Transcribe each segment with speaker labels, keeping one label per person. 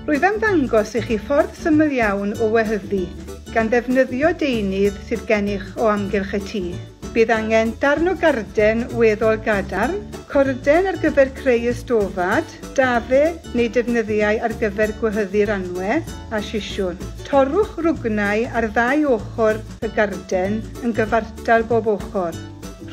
Speaker 1: Rwyf am ddangos i chi ffordd syml iawn o wehyddu gan ddefnyddio deunydd sydd gennych o amgylch y tŷ. Bydd angen darn o garden weddol gadarn, corden ar gyfer creu ystofad, dafe neu defnyddiau ar gyfer gwehyddu'r anwe, a sisiwn. Torrwch rwgnau ar ddau ochr y garden yn gyfartal bob ochr.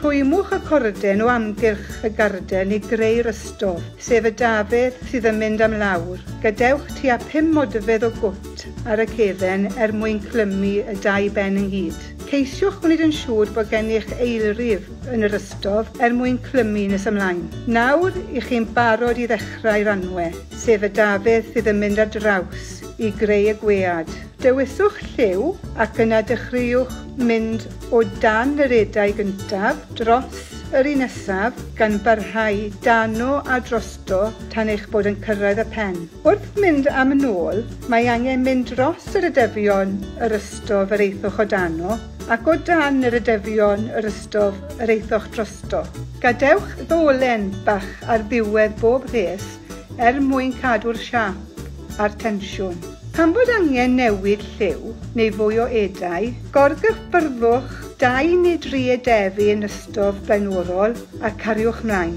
Speaker 1: Rhwymwch y corden o amgylch y garden i greu'r ystof, sef y dafedd sydd yn mynd am lawr. Gadewch tua 5 modfedd o gwt ar y cefen er mwyn clymu y dau ben ynghyd. Ceisiwch wneud yn siŵr bod gennych eilrif yn yr ystof er mwyn clymu nes ymlaen. Nawr i chi'n barod i ddechrau'r anwe, sef y dafedd sydd yn mynd ar draws i greu y gwead. Dewiswch lliw ac yna dechreuwch mynd o dan yr edau gyntaf dros yr un nesaf gan barhau dano a drosto tan eich bod yn cyrraedd y pen. Wrth mynd am yn ôl, mae angen mynd dros yr edefion yr ystof yr eithwch o dano ac o dan yr edefion yr ystof yr eithwch drosto. Gadewch ddolen bach ar ddiwedd bob rhes er mwyn cadw'r siâp a'r tensiwn. Pan fod angen newid lliw neu fwy o edau, gorgyffyrddwch 2 neu 3 edefu yn ystof blaenorol a cariwch mlaen.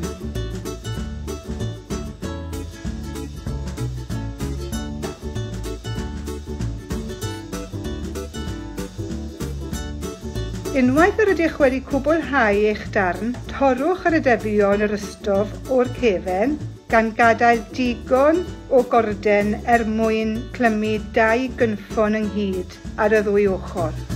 Speaker 1: Unwaith yr ydych wedi cwblhau eich darn, torrwch yr edefion yr ystof o'r cefen gan gadael digon o gorden er mwyn clymu dau gynffon ynghyd ar y ddwy ochr.